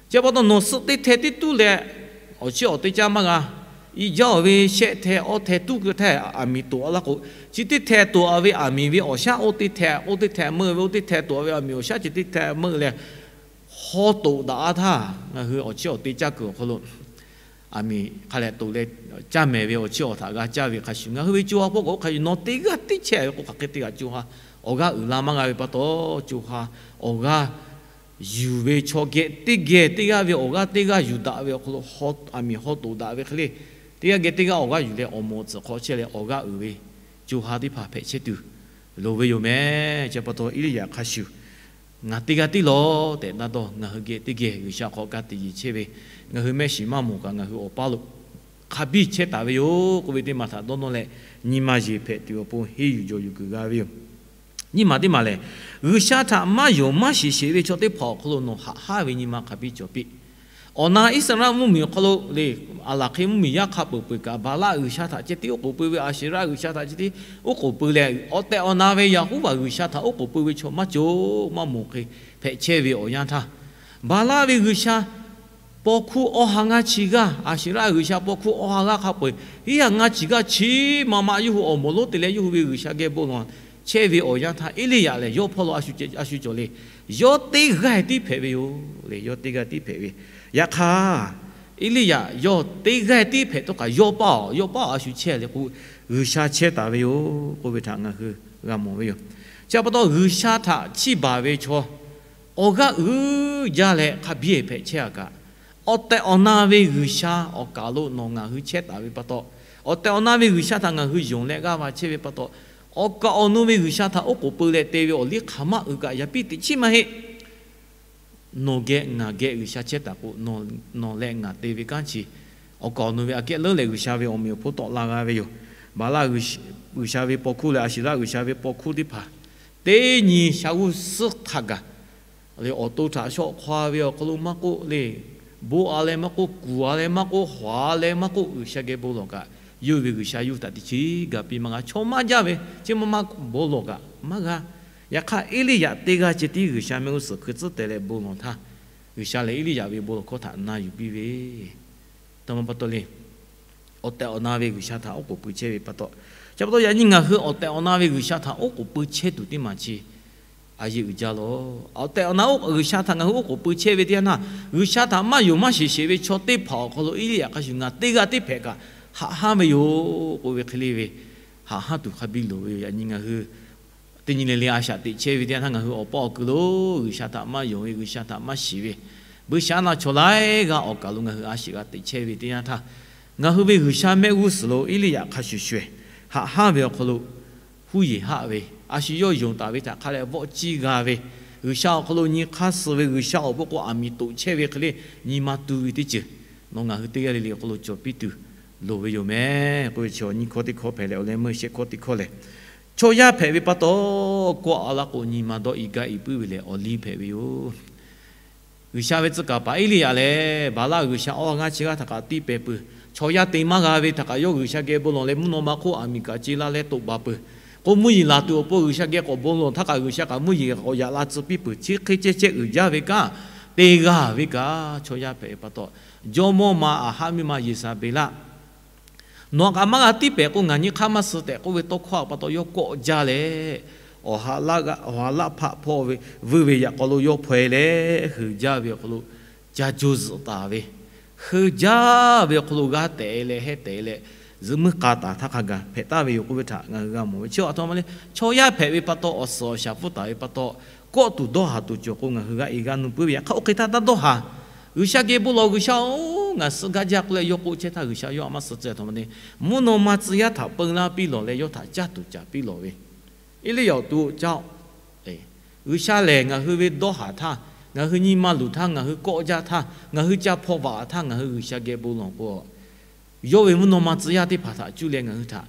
Chi pa taw nawˬ suhˆ teˇ hteh tiˉ tuˉ leh awˬ chiˇ awˬ teˇ caˇ maˇ g'a. Iˉ jaˇ awˬ ve shehˆ hteh awˇ hteh tuˉ keu hteh aˬ miˍ toꞈ a laˇ k'o, chi teˇ hteh toꞈ a ve aˬ miˍ ve awˬ shaˉ oˇ teˇ hteh, oˇ teˇ hteh meuˇ ve oˇ teˇ hteh toꞈ a ve aˬ miˍ awˬ shaˉ chi teˇ hteh meuˇ leh haw toꞈ daꞈ a htaˇ, ngaˬ hui awˬ chiˇ awˬ te caˇ kuiˬ awˬ hk'aw lo aˬ miˍ hk'a leh toꞈ leh caˇ mehˍ ve awˬ chiˇ awˬ htaꞈ g'a caˇ ve hk'a shuˍ, ngaˬ hui ve co ha hpawˇ k'o hk'a shuˍ nawˬ teˇ g'aˇ tiˉ chehˇ ve k'o, hk'aˬ hk'e te g'a co ha awˬ g'aˇ uiˍ la maˇ g'a ve pa taw, co ha awˬ g'aˇ yuˬ ve chaw geh teˇ geh teˇ g'aˇ ve awˬ g'aˇ teˇ g'aˇ yuˬ daꞈ ve awˬ hk'aw lo, aˬ miˍ haw toꞈ daꞈ ve hk'e le, teˇ g'aˇ geh teˇ g'aˇ awˬ g'aˇ yuˬ leh awˬ moˍ awˬ tcuhˍ hk'aw chehˇ leh awˬ g'aˇ uiˍ ve co ha teˇ hpaˍ hpehꞈ chehˇ tuˬ loˍ ve yoˬ mehˍ. Chi pa taw Eˇliˇyaꞈ hk'a shuˍ, ngaˬ teˇ g'aˇ tiˉ lawˬ tehꞈ daꞈ dawˇ, ngaˬ hui geh teˇ geh G'uiˬsha hk'aw ka tiꞈ yeˬ chehˇ ve, ngaˬ hui mehˆ shiˍ maˇ mawˬ kaꞈ ngaˬ hui awˬ paˇ lo hk'a biˇ chehˇ taˍ ve yoˬ k'oˆ ve teˇ maˬ htaꞈ dawˇ nawˇ leh, nyi ma yeˬ hpehꞈ tuˬ awˬ pon henˇ yuˬ jawˬ yuˬ kuiˬ g'a ve yoˬ. Nyiˇ maˬ teˇ maˬ lehˬ, G'uiˬsha htaꞈ maˇ yonˍ maˇ shiˍ sheˍ ve chaw teˇ hpaˍ awˬ hk'aw lo nawˬ haꞈ haˉ ve nyi ma hk'a biˇ cawˬ piˇ. Awˬ na Iˉsaˍreˍlaˆ mvuhˇmiˬ awˬ hk'aw lo le, aˬ laˬ hk'e mvuhˇmiˬ yaˇ hk'a peuˬ peuˬ kaꞈ, Baˍlaˆ g'uiˬsha htaꞈ ceh tiˉ oˉ k'oˍ pui ve, Aˍsheˍraˆ g'uiˬsha htaꞈ ceh tiˉ oˉ k'oˍ pui leh, awˬ tehˬ awˬ na ve Yaˍhoˉvaˬ g'uiˬsha htaꞈ oˉ k'oˍ pui ve chaw maˇ cawˬ maˇ mawˬ hk'e hpehꞈ chehˇ ve awˬ yanˇ htaˇ, Baˍlaˆ ve g'uiˬsha paw hkuˇ awˇ ha ngaˇ chi g'aˇ, Aˍsheˍraˆ g'uiˬsha paw hkuˇ awˇ ha g'aˇ hk'a peu-eˬ, hiˉ ha ngaˇ chi g'aˇ chi ma ma yawˇ hui awˬ moˍ lonˉ te leh yawˇ hui ve g'uiˬsha geh bon lawˬ chehˇ ve awˬ yanˇ htaˇ, Eˇliˇyaꞈ lehˬ yawˇ hpawˇ lo a shu cawˬ le. Yawˇ teˇ g'aˇ tiˉ hpehꞈ ve yoˬ le. Yawˇ teˇ g'aˇ tiˉ hpehꞈ ve. Yaꞈ hk'aˇ, Eˇliˇyaꞈ yawˇ teˇ g'aˇ tiˉ hpehꞈ htawˇ kaꞈ, yawˇ paˇ awˬ, yawˇ paˇ awˬ a shu chehˇ le k'o, G'uiˬsha chehˇ taˍ ve yoˬ k'oˆ ve htaꞈ ngaˬ hui g'a mawˬ ve yoˬ. Chi pa taw G'uiˬsha htaꞈ chiˇ baˬ ve chaw awˬ g'aˇ uiˍ jaˇ leh hk'a biˇ hpehꞈ chehˇ a kaꞈ, awˬ tehˬ awˬ na ve G'uiˬsha awˬ kaˍ lo nawˬ ngaˬ hui chehˇ taˍ ve pa taw, awˬ tehˬ awˬ na ve G'uiˬsha htaꞈ ngaˬ hui yonˍ leh g'aˇ va chehˇ ve pa taw, awˬ kaˍ awˬ nu ve G'uiˬsha htaꞈ oˉ k'oˍ pui leh te ve awˬ liˇ hk'aˬ maˇ uiˍ kaꞈ, yaꞈ piˇ teꞈ chiˉ maˇ heˆ. Nawˬ geh ngaˬ geh G'uiˬsha chehˇ taˍ k'o, nawˬ leh ngaˬ te ve kanˉ chi awˬ kaˍ awˬ nu ve aꞈ kehˉ leuˉ lehˬ G'uiˬsha ve awˬ meꞈ awˬ hponˇ tawˆ la g'a ve yoˬ. Baˍlaˆ g'uiˬsha ve paw hkuˇ leh Aˍsheˍraˆ g'uiˬsha ve paw hkuˇ teˇ hpaˍ teˇ nyi sha g'uˇ suhˉ htaꞈ gaˬ le, awˬ to htaꞈ shawˆ hk'aw ve awˬ hk'aw lo maˇ k'oˆ le, bon a leh maˇ k'oˆ, kuˬ a leh maˇ k'oˆ, hawˍ a leh maˇ k'oˆ, G'uiˬsha geh bon lawˬ kaꞈ, yawˇ ve G'uiˬsha yawˇ hui htaꞈ teꞈ chiˉ ga piˇ maˇ g'a. Chaw maˇ jaˇ ve chi ma ma bon lawˬ kaꞈ maˇ g'a. Yaꞈ hk'aˇ, Eˇliˇyaꞈ teˇ g'aˇ ceh tiˉ G'uiˬsha mehˆ g'uˇ suhˍ hkui tcuhˉ teh leh bon lawˬ htaˇ, G'uiˬsha lehˬ Eˇliˇyaꞈ ve bon lawˬ hkawˇ htaꞈ na yuˬ piˇ ve, taˇ maˇ pa taw le. Awˬ tehˬ awˬ na ve G'uiˬsha htaꞈ oˉ k'oˍ pui chehˇ ve pa taw, chi pa taw yaꞈ nyi ngaˬ hui awˬ tehˬ awˬ na ve G'uiˬsha htaꞈ oˉ k'oˍ pui chehˇ tuˬ teˇ maˬ chi a yeˇ uiˍ jaˇ lawˬ. Awˬ tehˬ awˬ na oˇ G'uiˬsha htaꞈ ngaˬ hui oˉ k'oˍ pui chehˇ ve teˇ yanˇ htaˇ, G'uiˬsha htaꞈ maˇ yonˍ maˇ shiˍ sheˍ ve chaw teˇ hpaˍ awˬ hk'aw lo Eˇliˇyaꞈ hk'a shuˍ ngaˬ teˇ g'aˇ teˇ hpehꞈ kaꞈ haꞈ hanˇ ve yoˬ k'oˆ ve hk'e le ve, haꞈ hanˇ tuˬ hk'a biˇ loˍ ve yoˬ. Yaꞈ nyi ngaˬ hui teˇ nyi le le a shaꞈ teꞈ chehˇ ve teˇ yanˇ htaˇ, ngaˬ hui awˬ paˇ awˬ kuiˬ lo G'uiˬsha htaꞈ maˇ yonˍ ve, G'uiˬsha htaꞈ maˇ shiˍ ve, buiˇshaˆaˉnaˆ chaw laiˉ g'aˇ awˬ kaˬ lo ngaˬ hui a shaꞈ g'a teꞈ chehˇ ve teˇ yanˇ htaˇ, ngaˬ hui ve G'uiˬsha mehˆ g'uˇ suhˍ lo Eˇliˇyaꞈ hk'a shuˍ shuˍ ehˍ haꞈ hanˇ ve awˬ hk'aw lo huˉ yeˬ haˆ ve, a shu yawˇ yonˍ taˍ ve htaꞈ hk'a leh vawˆ ciˇ g'a ve, G'uiˬsha awˬ hk'aw lo nyi hk'aˇ suh ve, G'uiˬsha awˬ bon k'o aˬ miˍ toꞈ chehˇ ve hk'e le nyi ma tu ve teˇ ceuˬ, nawˬ ngaˬ hui teˇ g'aˇ le le awˬ hk'aw lo cawˬ piˇ tuˬ loˍ ve yoˬ mehˍ k'oˆ ve chi awˬ nyi hkawˇ teˇ hkawˇ hpehꞈ leh, awˬ leh meuˇ shehˆ hkawˇ teˇ hkawˇ lehˬ, chaw yaˇ hpehꞈ ve pa taw, kawˆ a laˇ k'o nyi ma dawˇ i gaˇ i puiˉ ve lehˬ awˬ liˇ hpehꞈ ve yoˬ. G'uiˬsha ve tcuh kaˍ paˍ Eˇliˇyaꞈ lehˬ, Baˍlaˆ g'uiˬsha awˬ g'aˇ chi g'aˇ htaꞈ kaꞈ tiˇ pehˍ peuˬ. Chaw yaˇ te maˇ g'a ve htaꞈ kaꞈ yawˇ G'uiˬsha geh bon lawˬ leh mvuhˇ naw ma hk'oˆ aˬ miˍ kaꞈ ce laˇ leh toꞈ baˬ peuˬ. K'o mvuhˇ yeˬ laˬ tuˬ awˬ pon G'uiˬsha geh k'awꞈ bon lawˬ htaˇ kaꞈ G'uiˬsha kaꞈ mvuhˇ yeˬ k'awꞈ yaꞈ la tcuh piˇ peuˬ. Chi hk'e ceh ceh uiˍ jaˇ ve kaꞈ, te g'a ve kaꞈ chaw yaˇ hpehꞈ ve pa taw, jawˇmawˇ ma Aˍhaˆ miˇ ma Yeˍsaˍbeˍlaˆ, nawˬ kaꞈ maˇ g'a tiˇ pehˍ k'o ngaˬ nyi hk'aˇ maˇ suh tehꞈ k'oˆ ve tawˇ hkawˇ a pa taw yawˇ kawˆ jaˇ leh, awˬ ha laˆ hpaˆ hpawˇ ve vuiˇ ve yaꞈ k'aw lo yawˇ hpaw e leh heuˬ jaˇ ve awˬ hk'aw lo, ca jo zuhꞈ taˍ ve, heuˬ jaˇ ve awˬ hk'aw lo g'a tehꞈ e leh heh tehꞈ e leh, zuhꞈ muiˉ k'a taˍ htaˇ hk'a gaˬ hpehꞈ taˍ ve yoˬ k'oˆ ve htaꞈ ngaˬ hui g'a mawˬ ve. Chi a htoꞈ ma le, chaw yaˇ hpehꞈ ve pa taw, awˬ suhˍ awˬ shaˍ pfuhˇ taˍ ve pa taw, kawˆ tuˬ dawˇ haˍ tuˬ cawˬ k'o ngaˬ hui g'a e g'a nuˇ puiˉ ve. Yaꞈ hk'aˇ oˇ hk'e htaˇ taˇ dawˇ haˍ. G'uiˬsha geh bon lawˬ, G'uiˬsha-oˬ, ngaˬ suh gaˇ jaˇ k'oˆ leh yawˇ k'oˆ chehˇ htaˇ G'uiˬsha yawˇ a maˇ suh tcuh a htoꞈ ma le, mvuhˇ naw ma tcuh yaˇ htaꞈ peu laˇ piˇ lawˬ leh yawˇ htaꞈ caˇ tuˬ caˍ piˇ lawˬ ve, Eˇliˇyaꞈ awˬ to caˇ-oˆ. G'uiˬsha lehˬ ngaˬ hui ve dawˇ haˍ htaˇ, ngaˬ hui nyi ma luˬ htaˇ, ngaˬ hui kawˆ jaˇ htaˇ, ngaˬ hui ca hpaw vaꞈ htaˇ ngaˬ hui G'uiˬsha geh bon lawˬ k'o, yawˇ ve mvuhˇ naw ma tcuh yaˇ teˇ hpaˍ htaꞈ cuˇ leh ngaˬ hui htaꞈ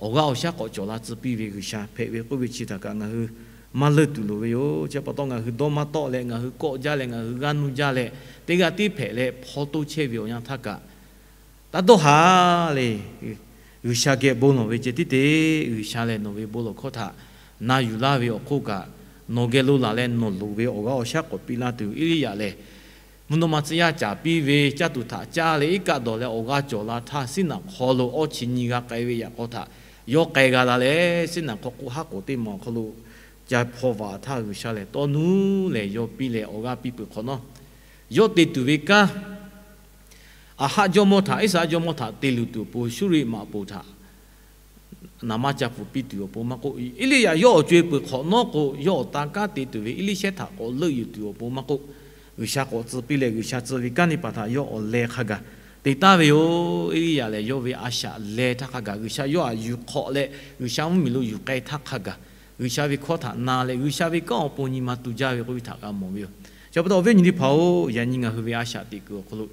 awˬ g'aˇ awˬ shaˉ k'awꞈ cawˬ la tcuh piˇ ve G'uiˬsha hpehꞈ ve k'oˆ ve chi htaꞈ kaꞈ ngaˬ hui maˇ leunˇ tuˬ loˍ ve yoˬ. Chi pa taw ngaˬ hui dawˇ maˇ tawˆ leh, ngaˬ hui kawˆ jaˇ leh, ngaˬ hui g'aˇ nuˇ jaˇ leh, teˇ g'aˇ tiˉ hpehꞈ leh hpaw toˇ chehˇ ve awˬ yanˇ htaˇ kaꞈ, taˇ dawˇ haˍ le. G'uiˬsha geh bon lawˬ ve ceh tiˉ te. G'uiˬsha lehˬ nawˬ ve bon lawˬ hkawˇ htaꞈ na yuˬ laˇ ve awˬ hk'oˆ kaꞈ, nawˬ geh lo laˬ leh nawˬ loˍ ve awˬ g'aˇ awˬ shaˉ k'awꞈ piˇ laˇ tuˬ, Eˇliˇyaꞈ lehˬ mvuhˇ naw ma tcuh yaˇ caˍ piˇ ve caˇ tuˬ htaꞈ caˇ leh iˉ kaˆ dawˬ leh awˬ g'aˇ cawˬ la htaˇ, siˉ naꞈ hk'aw lo awˇ chi nyi g'a k'ai ve yaꞈ k'aw htaꞈ yawˇ k'ai g'a la leh, siˉ naꞈ hk'aw k'oˆ haˉ k'oˍ teˇ maˬ awˬ hk'aw lo ca hpaw vaꞈ htaˇ G'uiˬsha lehˬ tawˇ nuˉ lehˬ yawˇ piˇ leh awˬ g'aˇ piˇ peuˬ hk'awꞈ nawˉ, yawˇ te tuˬ ve kanˉ Aˍhaˆ jawˇmawˇ htaꞈ, Iˉsaˍreˍlaˆ jawˇmawˇ htaꞈ te luˬ tuˬ awˬ pon Suˇriˆ maꞈ poˍ htaꞈ Naˍmanˇ ca pfuhˍ piˇ tuˬ awˬ pon maˇ k'oˆ, Eˇliˇyaꞈ yawˇ awˬ co e peuˬ hk'awꞈ nawˉ k'o, yawˇ awˬ tan kanˉ te tuˬ ve Eˇliˇshehˇ htaꞈ k'awꞈ leuˆ yuˬ tuˬ awˬ pon maˇ k'oˆ, G'uiˬsha k'awꞈ tcuh piˇ leh G'uiˬsha tcuh ve kanˉ teˇ hpaˍ htaꞈ yawˇ awˬ leh hk'a gaˬ te taˍ ve yoˬ. Eˇliˇyaꞈ lehˬ yawˇ ve a shaꞈ leh htaˇ hk'a gaˬ G'uiˬsha yawˇ htaꞈ yuˬ hk'awꞈ leh G'uiˬsha mvuhˇmiˬ lo yuˬ k'ai htaˇ hk'a gaˬ, G'uiˬsha ve hkawˇ htaꞈ na leh G'uiˬsha ve kanˉ awˬ pon nyi ma tu jaˇ ve k'oˆ ve htaꞈ g'a mawˬ ve yoˬ. Chi pa taw awˬ viˉ awˬ nyi teˇ hpaˍ-oˬ, yaꞈ nyi ngaˬ hui ve a shaꞈ teꞈ kuiˬ awˬ hk'aw lo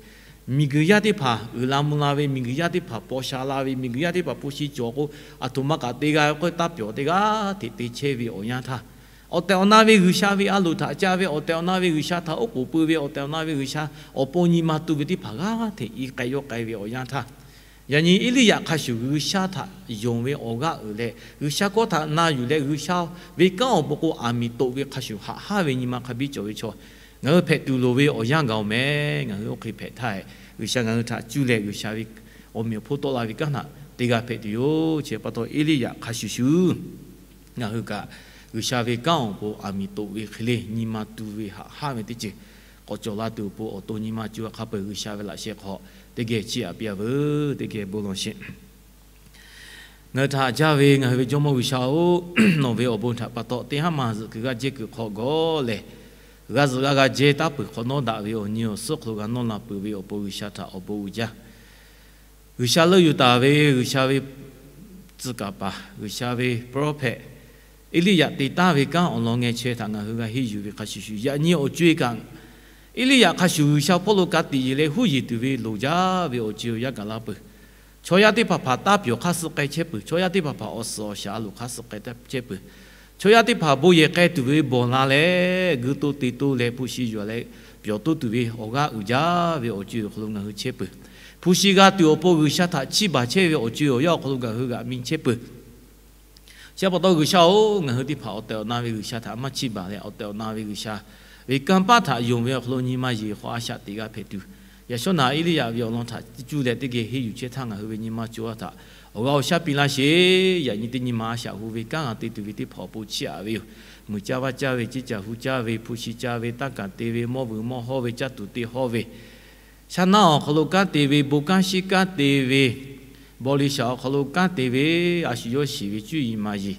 miˬguiˬ yaˇ teˇ hpaˍ uiˍ la mvuh la ve, miˬguiˬ yaˇ teˇ hpaˍ paw sha la ve, miˬguiˬ yaˇ teˇ hpaˍ hpu shi cawˬ k'o, aˬ htoꞈ ma kaꞈ te g'a ve k'oˆ taˇ pyawˬ teˇ g'aˇ hteꞈ te chehˇ ve awˬ yanˇ htaˇ, awˬ tehˬ awˬ na ve G'uiˬsha ve a loˍ htaꞈ ca ve, awˬ tehˬ awˬ na ve G'uiˬsha htaꞈ oˉ k'oˍ pui ve, awˬ tehˬ awˬ na ve G'uiˬsha awˬ pon nyi ma tu ve teˇ hpaˍ g'aˇ hteꞈ i k'ai yawˇ k'ai ve awˬ yanˇ htaˇ, yaꞈ nyi Eˇliˇyaꞈ hk'a shuˍ G'uiˬsha htaꞈ yonˍ ve awˬ g'aˇ uiˍ leh G'uiˬsha hkawˇ htaꞈ na yuˬ leh G'uiˬsha ve kanˉ awˬ pon k'o aˬ miˍ toꞈ ve hk'a shuˍ haꞈ hanˇ ve nyi ma hk'a biˇ cawˬ ve chaw ngaˬ hui hpehꞈ tuˬ loˍ ve awˬ yanˇ gaˬ-oˬ mehˍ. Ngaˬ hui oˇ hk'e hpehꞈ htaˇ, G'uiˬsha ngaˬ hui htaꞈ cuˇ leh G'uiˬsha ve awˬ meꞈ awˬ hponˇ tawˆ la ve kanˉ htaꞈ te g'a hpehꞈ tuˬ yoˬ. Chi pa taw Eˇliˇyaꞈ hk'a shuˍ shuˍ ngaˬ hui kaꞈ G'uiˬsha ve kanˉ awˬ pon aˬ miˍ toꞈ ve hk'e le nyi ma tu ve haꞈ hanˇ ve teˇ ceuˬ k'awꞈ cawˬ la tuˬ awˬ pon awˬ to nyi ma co hk'a peu-eˬ G'uiˬsha ve laꞈ sheh hk'aw teˇ geh chiˇ aꞈ piˇ-a veuˬ. Teˇ geh bon lawˬ sheˍ. Ngaˬ hui htaꞈ haꞈ jaˇ ve ngaˬ hui ve Jawˇmawˇ G'uiˬsha-oˬ, nawˬ ve awˬ bon htaꞈ pa taw teˇ haˉ ma zuhꞈ kuiˬ g'aˇ jehˇ kuiˬ hk'aw gawˬ lehˬ, g'a zuhꞈ g'a g'a jehˇ taˍ peuˬ hk'awꞈ nawˉ daꞈ ve awˬ nyi awˬ suhˉ hk'aw lo g'a nawˇ la peuˬ ve awˬ pon G'uiˬsha htaꞈ awˬ bon uiˍ jaˇ. G'uiˬsha leuˆ yuˬ taˍ ve G'uiˬsha ve tcuh kaˍ paˍ, G'uiˬsha ve prophet Eˇliˇyaꞈ te taˍ ve kanˉ awˬ lawn ngeh chaweh htaꞈ ngaˬ hui g'a henˇ yuˬ ve hk'a shuˍ shuˍ, yaꞈ nyi awˬ co-e kaꞈ Eˇliˇyaꞈ hk'a shuˍ G'uiˬsha hpawˇ lo ka tiꞈ yeˬ leh huˉ yeˬ tuˬ ve loˍ jaˇ ve awˬ co-e awˬ yanˇ gaˬ la peuˬ. Chaw yaˇ teˇ hpaˍ hpaˍ taˇ pyawˬ hk'aˇ suh k'ai chehˇ peuˬ. Chaw yaˇ teˇ hpaˍ hpaˍ awˬ suhˍ awˬ shaˍ a loˍ hk'aˇ suh k'ai chehˇ peuˬ. Chaw yaˇ teˇ hpaˍ bon yehˬ k'ai tuˬ ve bawˬ la leh, gui to te to leh hpu shi yuˬ leh pyawˬ toˇ tuˬ ve awˬ g'aˇ uiˍ jaˇ ve awˬ co-e awˬ hk'aw lo ngaˬ hui chehˇ peuˬ. Hpu shi g'a tuˬ awˬ pon G'uiˬsha htaꞈ chiˇ baˬ chehˇ ve awˬ co-e awˬ yanˇ awˬ hk'aw lo ngaˬ hui g'aꞈ mi chehˇ peuˬ. Chi pa taw G'uiˬsha-oˬ, ngaˬ hui teˇ hpaˍ awˬ tehˬ awˬ na ve G'uiˬsha htaꞈ maˇ chiˇ baˬ leh, awˬ tehˬ awˬ na ve G'uiˬsha ve kanˇ paˆ htaꞈ yonˍ ve awˬ hk'aw lo nyi ma yeˬ hk'aw a shaꞈ teꞈ g'a hpehꞈ tuˬ, yaꞈ shawˉ naˍ Eˇliˇyaꞈ ve awˬ lawn htaꞈ cuˇ leh teˇ geh henˇ yuˬ chehˇ htaˇ ngaˬ hui ve nyi ma co-a htaꞈ awˬ g'aˇ awˬ shaˉ piˇ laˇ sheˍ. Yaꞈ nyi teˇ nyi ma a shaꞈ hu ve kanˉ g'a te tuˬ ve teˇ hpaˍ awˬ pon chiˇ aꞈ ve yoˬ. muiˬ caˇ vaˇ caˇ ve, ceˇ caˬ hu caˇ ve, hpu shi caˇ ve, tanˇ kaˬ te ve, mawˇ vuiˬ mawˇ hawˇ ve, caˇ tuˬ te hawˇ ve, shaˉ naˉ awˬ hk'aw lo kanˉ te ve, bon kanˉ shiˉ kanˉ te ve, bawˇliˇshaˍ awˬ hk'aw lo kanˉ te ve, a shu yawˇ shiˍ ve cuˇ yiˍ maˍ yiˍ,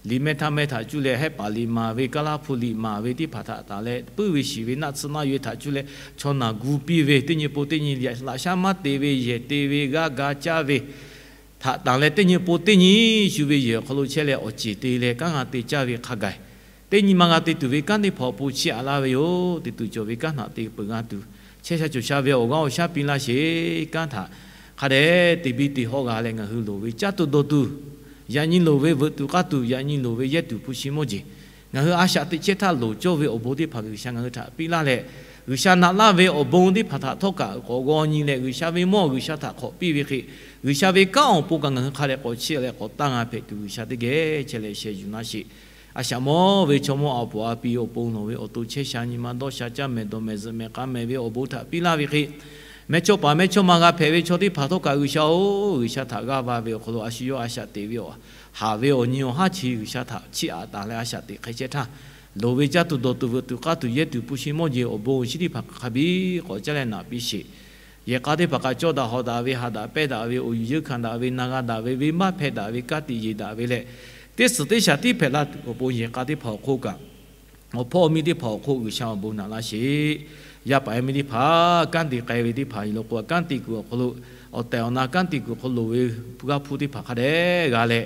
liꞈ mehˇ htaˇ mehˇ htaꞈ cuˇ leh hehˉ paˍ liꞈ maˍ ve, kaˇ laˇ hpu liꞈ maˍ ve teˇ hpaˍ htaꞈ tanˬ leh puiˉ ve shiˍ ve, naˆ tsuhˇ naˆ yehˬ htaꞈ cuˇ leh chaw naˬ gu piˇ ve, teˇ nyi pon teˇ nyi laꞈ shaˉ maˇ te ve, yehˬ te ve, g'aˇ ga caˇ ve htaꞈ tanˬ leh teˇ nyi pon teˇ nyi shu ve yehˬ awˬ hk'aw lo chehˇ leh awˬ ceˬ te leh kanˉ g'a te caˇ ve hk'a gaˬ, teˇ nyi ma g'a te tuˬ ve kanˉ teˇ hpaˍ awˬ pon chiˇ aꞈ laˇ ve yoˬ. Te tuˬ cawˬ ve kanˉ htaꞈ te peuˬ g'a tuˬ, chehˇ sha cawˬ sha ve awˬ g'aˇ awˬ shaˉ piˇ laˇ sheˍ. Kanˉ htaꞈ hk'a dehꞈ te biˇ te hawˆ g'a leh ngaˬ hui loˍ ve caˇ tuˬ dawˬ tuˬ, yaꞈ nyi loˍ ve veuꞈ tuˬ k'aˇ tuˬ, yaꞈ nyi loˍ ve yehˇ tuˬ hpu shi mawˇ jeˬ, ngaˬ hui a shaꞈ teꞈ chehˇ htaˇ loˍ cawˇ ve awˬ bon teˇ hpaˍ G'uiˬsha ngaˬ hui htaꞈ piˇ laˇ leh, G'uiˬsha naꞈ laˇ ve awˬ bon teˇ hpaˍ htaꞈ htawˇ kaꞈ k'awꞈ g'aw nyi leh, G'uiˬsha ve mawˇ G'uiˬsha htaꞈ hk'awꞈ piˇ ve hk'e, G'uiˬsha ve kanˉ awˬ pon kaꞈ ngaˬ hui hk'a dehꞈ k'awꞈ chiˇ leh k'awꞈ tanˇ g'a hpehꞈ tuˬ, G'uiˬsha teˇ geh chehˇ leh sheh yuˬ laˇ sheˍ. A shaꞈ mawˇ ve chaw mawˇ a poˍ a pi awˬ pon nawˬ ve awˬ to chehˇ sha nyi ma dawˇ sha caˇ mehˍ dawˬ mehˍ zuhꞈ mehˍ k'a mehˍ ve awˬ bon htaꞈ piˇ laˇ ve hk'e, mehˇchawˇ paˍ mehˇchawˇma g'a hpehꞈ ve chaw teˇ hpaˍ htawˇ kaꞈ G'uiˬsha-oˬ, G'uiˬsha htaꞈ g'aˇ va ve awˬ hk'aw lo a shu yawˇ a shaꞈ teꞈ ve awˬ haˍ ve awˬ nyi awˬ haˉ chi G'uiˬsha htaꞈ chiˇ aꞈ taˍ leh a shaꞈ teꞈ hk'e chehˇ htaˇ, loˍ ve caˇ tuˬ dawˬ tuˬ veuꞈ tuˬ k'aˇ tuˬ yehˇ tuˬ hpu shi mawˇ jeˬ awˬ bon awˬ shinˉ teˇ hpaˍ hk'a biˇ k'awꞈ caˉ leh naꞈ piˇ sheˍ. Yehˬ k'a teˇ hpaˍ kaꞈ cawˇ daꞈ hawˍ daꞈ ve, haꞈ daꞈ pehnˇ daꞈ ve, awˬ yuˬ yeunˇ hkanˍ daꞈ ve, na g'a daꞈ ve, venˇbaˆ hpehˇ daꞈ ve, kanˉ te yeˬ daꞈ ve leh, teˇ suhˍ teˇ shaˍ tiˉ hpehꞈ la tuˬ awˬ pon yehˬ k'a teˇ hpaˍ awˬ hk'oˆ kaꞈ, awˬ hpawˇ awˬ miˇ teˇ hpaˍ awˬ hk'oˆ G'uiˬsha awˬ bon naꞈ laˇ sheˍ. Yaˇ paˍ yaˇ miˇ teˇ hpaˍ kanˉ te k'ai ve teˇ hpaˍ yuˬ lo k'o, kanˉ te kuiˬ awˬ hk'aw lo, awˬ tehˬ awˬ na kanˉ te kuiˬ awˬ hk'aw loˍ ve g'aˇ hpuˇ teˇ hpaˍ hk'a dehꞈ g'a leh,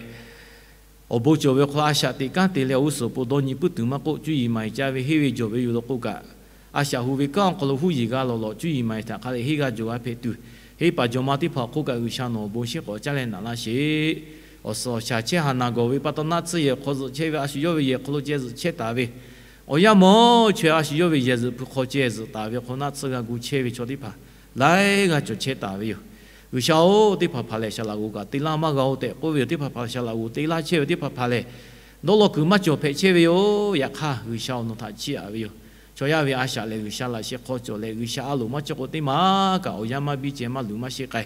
awˬ bon cawˬ ve awˬ hk'aw lo a shaꞈ teꞈ kanˉ te leh, g'uˇ suhˍ awˬ pon dawˇ nyi puiˉ tuˬ maˇ k'oˆ, cuˇ yiˍ maˍ yiˍ caˇ ve henˇ ve jawˬ ve yuˬ lo k'o kaꞈ, a shaꞈ hu ve kanˉ awˬ hk'aw lo huˉ yeˬ g'a lawˬ lawˬ, cuˇ yiˍ maˍ yiˍ htaꞈ hk'a dehꞈ henˇ g'a jawˬ g'a hpehꞈ tuˬ, henˇ paˍ jawˬ ma teˇ hpaˍ awˬ hk'oˆ kaꞈ G'uiˬsha nawˬ awˬ bon shinˉ k'awꞈ caˉ leh naꞈ laˇ sheˍ. Awˬ suhˍ awˬ shaˍ chehˇ haˍ naˬ gawˬ ve pa taw naˆ tsuhˇ yehˬ awˬ hk'aw zuhꞈ chehˇ ve a shu yawˇ ve yehˬ hk'aw lo ceh zuhꞈ chehˇ taˍ ve, awˬ yanˇ mawˇ chaweh a shu yawˇ ve yehˬ zuhꞈ hpu hk'aw ceh zuhꞈ taˍ ve hk'aw naˆ tsuhˇ g'a gu chehˇ ve chaw teˇ hpaˍ laiˉ g'aˇ cawˬ chehˇ taˍ ve yoˬ. G'uiˬsha-oˬ, teˇ hpaˍ hpaˍ lehˬ shaˍ laꞈ g'oˍ kaꞈ te laˇ maˇ g'a-oˬ tehꞈ k'oˆ ve yoˬ. Teˇ hpaˍ hpaˍ shaˍ laꞈ g'oˍ te laˇ chehˇ ve teˇ hpaˍ hpaˍ lehˬ, dawˇ law kuiˬ maˇ cawˬ hpehꞈ chehˇ ve yoˬ. Yaꞈ hk'aˇ G'uiˬsha-oˬ, nawˬ htaꞈ chiˇ aꞈ ve yoˬ. Chaw yaˇ ve a shaꞈ lehˬ G'uiˬsha laꞈ sheh hk'aw cawˬ leh, G'uiˬsha a loˍ maˇ cawˇ k'o, teˇ maˬ kaꞈ awˬ yanˇ maˇ biˇ ceh maˇ luˬ maˇ sheˆ k'ai.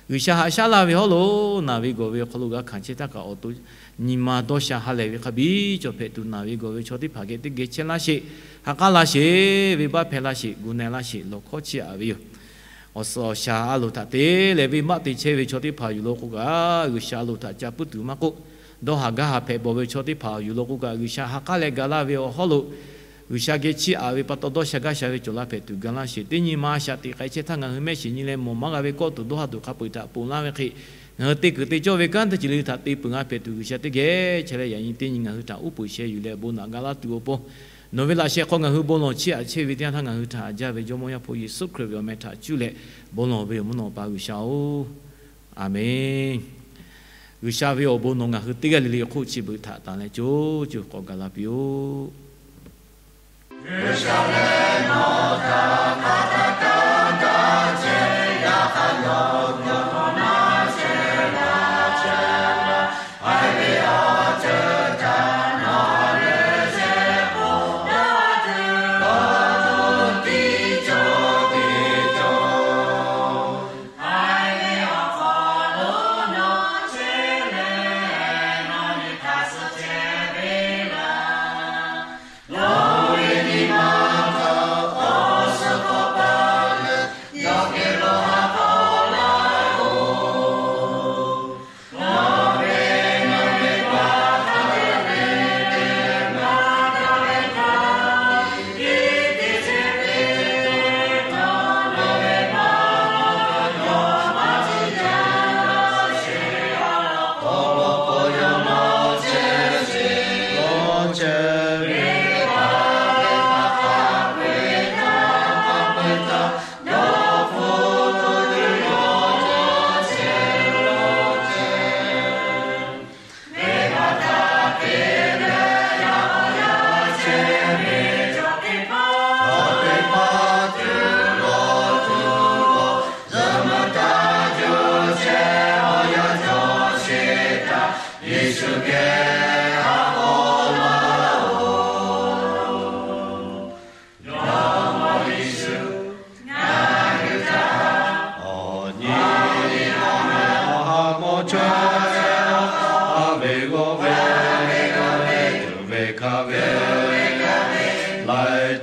G'uiˬsha haꞈ shaˉ laˇ ve hawˉ lo naˬ ve gawˬ ve awˬ hk'aw lo g'a hkanˍ chehˇ htaˇ kaꞈ, awˬ to nyi ma dawˇ sha ha lehˬ ve hk'a biˇ cawˬ hpehꞈ tuˬ, naˬ ve gawˬ ve chaw teˇ hpaˍ geh teˇ geh chehˇ laˇ sheˍ. Ha k'aˉ laˇ sheˍ, venˇbaˆ hpehˇ laˇ sheˍ, gu na laˇ sheˍ, lawˬ hkawˇ chiˇ aꞈ ve yoˬ. Awˬ suhˍ awˬ shaˍ a loˍ htaꞈ te leh venˇbaˆ te chehˇ ve chaw teˇ hpaˍ yuˬ lo k'o kaꞈ, G'uiˬsha a loˍ htaꞈ ca puiˉ tuˬ maˇ k'oˆ, dawˇ haˍ gaˇ haˍ hpehꞈ bawˬ ve chaw teˇ hpaˍ yuˬ lo k'o kaꞈ, G'uiˬsha ha k'aˉ leh ga laˇ ve awˬ hawˉ lo G'uiˬsha geh chiˇ aꞈ ve pa taw dawˇ sha gaˇ sha ve cawˬ laˇ hpehꞈ tuˬ ga laˇ sheˍ. Teˇ nyi ma a shaꞈ teꞈ k'ai chehˇ htaˇ ngaˬ hui mehˆ shiˍ nyi leh mawˬ maˇ g'a ve kawˆ tuˬ dawˇ ha tuˬ hk'a peu-eˬ htaꞈ ponˬ laˇ ve hk'e, ngaˬ hui te kuiˬ te cawˇ ve kanˉ teˇ ceuˬ le htaꞈ te peuˬ g'a hpehꞈ tuˬ G'uiˬsha teˇ geh chehˇ leh, yaꞈ nyi teˇ nyi ngaˬ hui htaꞈ uˉ peunˍ sheh yuˬ leh bon naꞈ ga laˇ tuˬ awˬ pon, nawˬ ve laꞈ sheh hk'aw ngaˬ hui bon lawˬ chiˇ aꞈ chehˇ ve teˇ yanˇ htaˇ ngaˬ hui htaꞈ haꞈ jaˇ ve Jawˇmawˇ Yaˇ hpu Yeˍsuˆ Hkriꞈ ve awˬ meh htaꞈ cuˇ leh bon lawˬ ve yoˬ, mvuhˇ naw pa G'uiˬsha-oˬ, Aˍmenˬ. G'uiˬsha ve awˬ bon nawˬ ngaˬ hui teˇ g'aˇ le le hk'oˆ chi beuꞈ htaꞈ tanˬ leh co co k'awꞈ gaˬ la piˇ-oˆ.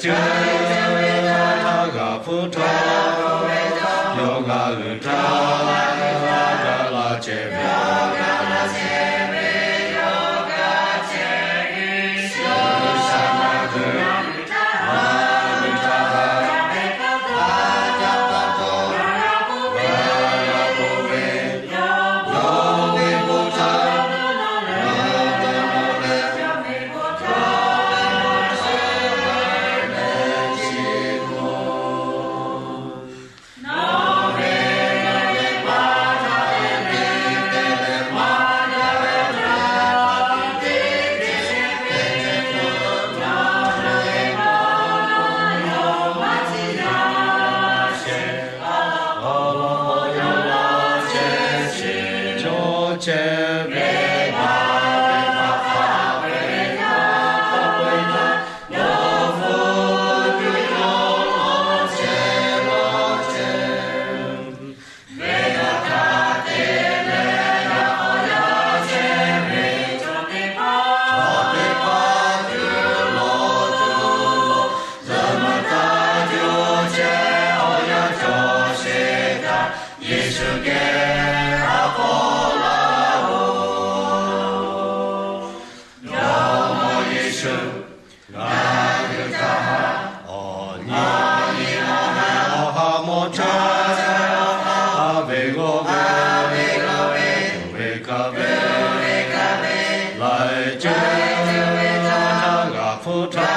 Ceuˬ htaˇ g'aꞈ hpfuhˇ htaˇ, yawˇ g'aꞈ uiˍ htaˇ g'aꞈ la ceh ve, G'uiˬsha na tuˬ, a uiˍ htaˇ, a ca pa taw, g'a g'a k'oˆ ve, yawˇ ve bon htaˇ, yawˇ dawˇ nawˇ leh, yawˇ ve bon htaˇ, leh chi k'o, Yeˍsuˆ geh haꞈ k'aw laˇ-oˬ. Jawˇmawˇ Yeˍsuˆ, ngaˬ hui htaꞈ awˬ nyi awˬ ha mawˇ caˇ, a ve g'awˇ ve, a ve g'awˇ ve, tuˬ ve kaˇ ve, laiˬ ceuˬ ve htaˇ g'aꞈ hpfuhˇ htaˇ